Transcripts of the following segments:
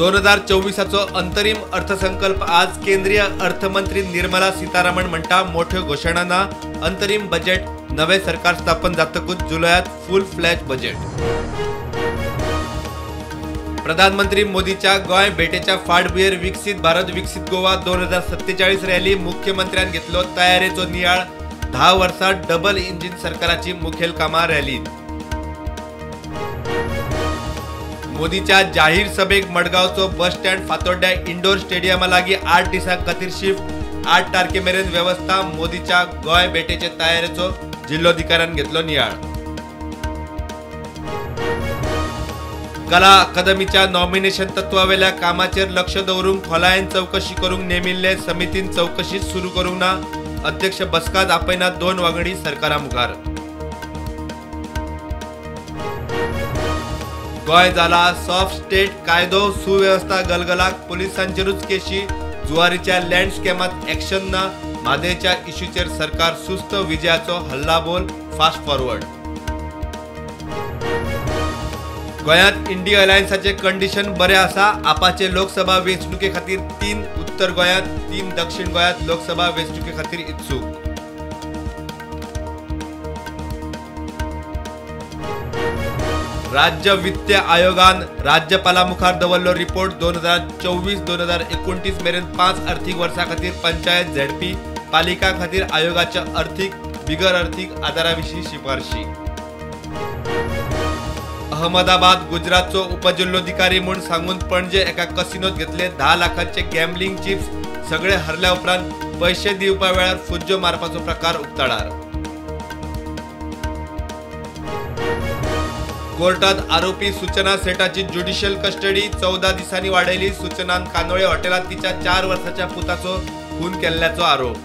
2024चो अंतरिम अर्थसंकल्प आज केंद्रीय अर्थमंत्री निर्मला सीतारामन म्हणटा मोठ्यो घोशणा ना। अंतरिम बजेट नवे सरकार स्थापन जातकूच जुलयात फुल फ्लॅज बजेट। प्रधानमंत्री मोदीच्या गोंय भेटेच्या फाटभुंयेर विकसीत भारत विकसीत गोवा 2047 रॅली मुख्यमंत्र्यान घेतलो तयारेचो नियाळ। 10 वर्सां डबल इंजिन सरकाराची मुखेल कामां रॅलीत। मोदीच्या जाहीर सभेक मडगांवचो बस स्टँड फातोड्ड्या इंडोर स्टेडियमा लागीं 8 दिसां खातीर शिफ्ट। 8 तारखे मेरेन वेवस्था। मोदीच्या गोंय भेटेचे तयारेचो जिल्लोधिकाऱ्यान घेतलो नियाळ। कला अकादमीच्या नॉमिनेशन तत्वावेल्या कामाचेर लक्ष दवरूंक खोलायेन चवकशी करूंक नेमिल्ले समितीन चवकशी सुरू करूंक ना। अध्यक्ष बसकाच आपयना 2 वांगडी सरकारा मुखार। गोंय जाला सॉफ्ट स्टेट, कायदो सुवेवस्था गलगलाक, पुलिसांचेरूच केशी। जुवारीच्या लँड स्कॅमात एक्शन ना। म्हादयच्या इश्यूचेर सरकार सुस्त, विजयाचो हल्लाबोल फास्ट फॉरवर्ड। गोंयांत इंडी अलायन्साचे कंडिशन बरें आसा। आपाचे लोकसभा वेंचणुके खातीर 3 उत्तर गोंयांत, 3 दक्षिण गोंयांत लोकसभा वेंचणुके खातीर इत्सूक। राज्य वित्त आयोगान राज्यपाला मुखार दवरलो रिपोर्ट। 2024-2029 मेरेन 5 अर्थीक वर्सां खातीर पंचायत, झेडपी, पालिका खातीर आयोगाच्या अर्थीक, बिगर अर्थीक आदारा विशीं शिफारशी। अहमदाबाद गुजरातचो उपजिल्लोधिकारी म्हूण सांगून पणजे एका कसिनोत घेतले 10 लाखांचे गॅम्बलिंग चिप्स। सगळे हरल्या उपरांत पयशे दिवपा वेळार फुज्जो मारपाचो प्रकार उक्ताडार। कोर्टात आरोपी सूचना सेठाची ज्युडिशियल कस्टडी 14 दिसांनी वाडयली। सूचनान कांदोळे हॉटेलात तिच्या 4 वर्साच्या पुताचो खून केल्ल्याचो आरोप।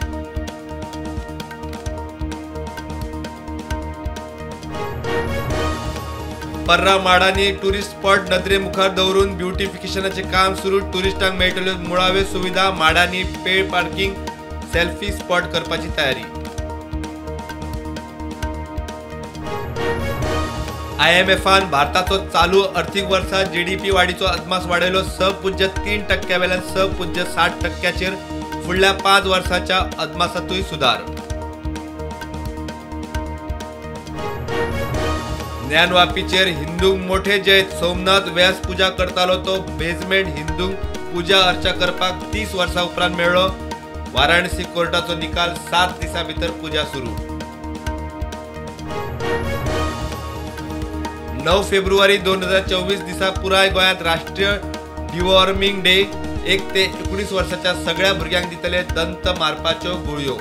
पर्रा माडांनी टुरिस्ट स्पॉट नदरे मुखार दवरून ब्युटिफिकेशनाचे काम सुरू। टुरिस्टांक मेळटल्यो मुळाव्यो सुविधा। माडांनी पेड पार्किंग, सेल्फी स्पॉट करपाची तयारी। आयएमएफान भारताचो चालू अर्थीक वर्सा जीडीपी वाडीचो अदमास वाडयलो 6.3% वेल्यान 6.7%चेर। फुडल्या 5 वर्सांच्या अदमासांतूय सुदार। ज्ञानवापीचेर हिंदूंक मोठे जैत। सोमनाथ व्यास पूजा करतालो तो बेजमेंट हिंदूंक पूजा अर्चा करपाक 30 वर्सां उपरांत मेळ्ळो। वाराणसी कोर्टाचो निकाल, 7 दिसां भितर पूजा सुरू। 9 फेब्रुवारी 2024 दिसा पुराय गोंयांत राष्ट्रीय डिवॉर्मिंग डे। 1 ते 19 वर्सांच्या सगळ्या भुरग्यांक दितले दंत मारपाच्यो गुळयो।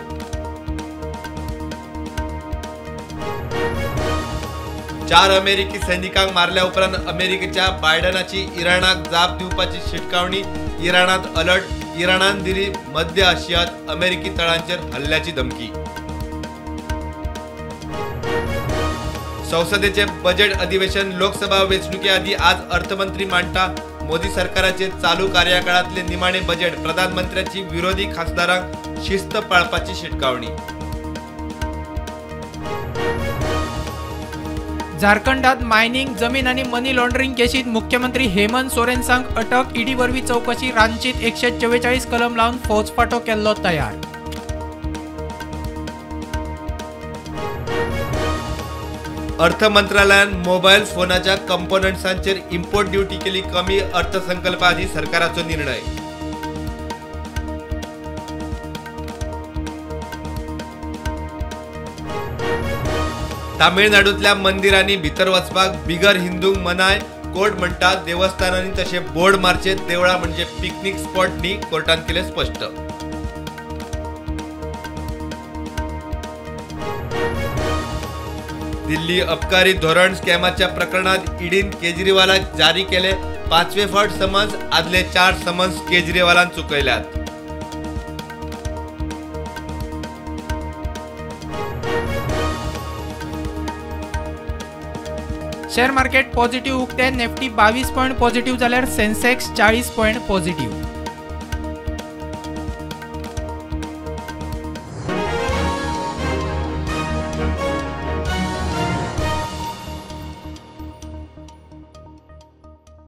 4 अमेरिकी सैनिकांक मारल्या उपरांत अमेरिकेच्या बायडनाची इराणाक जाप दिवपाची शिटकावणी। इराणांत अलर्ट। इराणान दिली मध्य आशियांत अमेरिकी तळांचेर हल्ल्याची धमकी। संसदेचे बजेट अधिवेशन लोकसभा वेंचणुके आदीं आज अर्थमंत्री मांडटा मोदी सरकाराचे चालू कार्यकाळांतले निमाणे बजेट। प्रधानमंत्र्याची विरोधी खासदारांक शिस्त पाळपाची शिटकावणी। झारखंडात मायनिंग, जमीन आणि मनी लॉन्ड्रिंग केसीत मुख्यमंत्री हेमंत सोरेनसांक अटक। ईडी वरवीं चवकशी। रांचीत 144 कलम लावन फौजफाटो केल्लो तयार। अर्थ मंत्रालयान मोबायल फोनाच्या कंपोनंट्सांचेर इम्पोर्ट ड्युटी केली कमी। अर्थसंकल्पा आदीं सरकाराचो निर्णय। तामिळनाडूंतल्या मंदिरांनी भितर वचपाक बिगर हिंदूंक मनाय। कोर्ट म्हणटा देवस्थानांनी तशे बोर्ड मारचे, देवळां म्हणजे पिकनीक स्पॉट न्ही। कोर्टान केलें स्पश्ट। दिल्ली अबकारी धोरण स्कॅमाच्या प्रकरणात ईडीन केजरीवालाक जारी केले 5वे फावट समन्स। आदले 4 समन्स केजरीवालान चुकयल्यात। शेअर मार्केट पॉझिटिव्ह उक्ते। निफ्टी 22 पॉईंट पॉझिटिव्ह जाल्यार सेन्सेक्स 40 पॉईंट पॉझिटिव्ह।